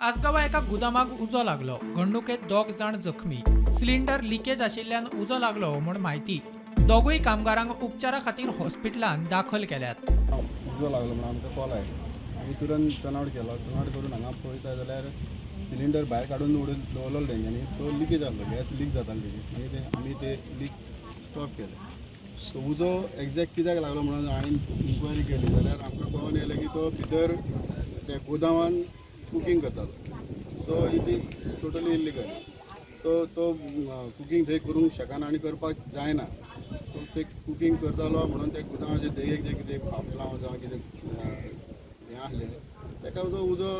आसगांवां एका गुदामाक उजो लागलो. घडणुकेत दोग जाण जखमी. सिलिंडर लिकेज आशिल्ल्यान उजो लागलो म्हूण म्हायती. दोगूय कामगारांक उपचारा खातीर हॉस्पिटलांत दाखल केल्यात. उजो लागलो म्हणून आमकां कॉल आयलो. आमी तुरंत टर्न आवट केलो. टर्न आवट करून हांगा पळयता जाल्यार सिलिंडर भायर काडून दवरलेलो तेंच्यांनी. तो लिकेज आहलो, गॅस लीक जातालो तेजी. मागीर ते आमी ते लीक स्टॉप केले. सो उजो एग्जॅक्ट कित्याक लागलो म्हणून हांवें इन्क्वायरी केली जाल्यार आमकां कळोन येयलें की तो भितर त्या गोदामान कुकींग करतालो. So it is totally illegal. So तो कुकींग थंय करूंक शकना आनी करपाक जायना. सो ते कुकींग करतालो म्हणून ते गोदामाचे देगेक जे कितें पापलां जावं कितें हें आसलें, ताका तो उजो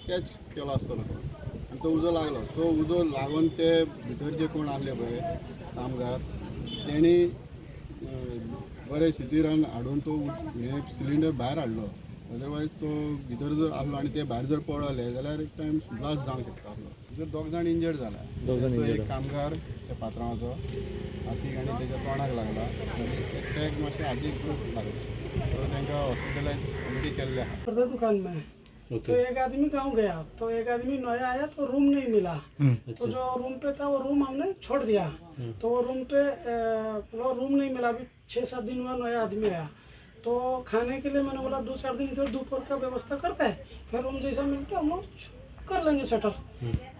कॅच केलो आसतलो तो आनी तो उजो लागलो. सो उजो लागून ते भितर जे कोण आहले पळय कामगार, तेणी बरे शितीरान हाडून तो हें सिलिंडर भायर हाडलो. अदरवायज तो भितर जर आहलो आनी ते भायर जर पडले जाल्यार एक टायम ब्लास्ट जावंक शकता आहलो. जर दोग जाण इंजर्ड जाला. दोग जाण ताचो injured. एक कामगार त्या पात्रांवाचो हातीक आनी तेच्या तोंडाक लागला आनी एकट्याक मातशें हातीक लागला. सो तांकां हॉस्पिटलायज ऑलरेडी केल्ले आहा. पर्दा दुकान में है। तो एक आदमी गांव गया, तो एक आदमी नया आया, तो रूम नहीं मिला। तो जो रूम पे था, वो रूम हमने छोड़ दिया। तो वो रूम पे वो रूम नहीं मिला। अभी 6-7 दिन हुआ, नया आदमी आया, तो खाने के लिए मैंने बोला, 2-4 दिन इधर दोपहर का व्यवस्था करते हैं, फिर रूम जैसा मिलता है हम लोग कर लेंगे सेटल।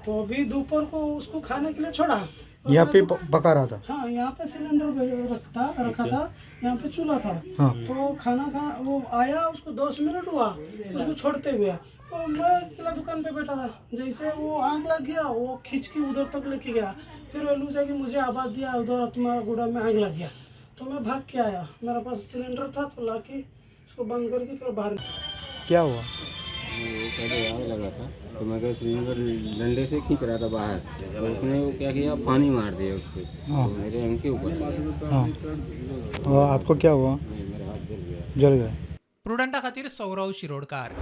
तो अभी दोपहर को उसको खाने के लिए छोड़ा और यहाँ मैं पे पका रहा था? हाँ, यहाँ पे सिलेंडर रखा था, यहाँ पे चूल्हा था। तो खाना खा वो आया, उसको 10 मिनट हुआ उसको छोड़ते हुए, तो मैं अकेला दुकान पे बैठा था। जैसे वो आग लग गया, वो खींच के उधर तक लेके गया। फिर वो जाके मुझे आवाज़ दिया, उधर तुम्हारा गोदाम में आग लग गया। तो मैं भाग के आया। मेरे पास सिलेंडर था, तो ला के उसको बंद करके फिर बाहर क्या हुआ? वो पहले आग लगा था, तो मैं क्या सिलेंडर डंडे से खींच रहा था बाहर, तो उसने वो क्या किया, पानी मार दिया उस पर। तो मेरे अंग के ऊपर आ गया। हाँ, और आपको क्या हुआ? नहीं, मेरा हाथ जल गया। जल गया। प्रुडंटा खातीर सौरव शिरोडकार.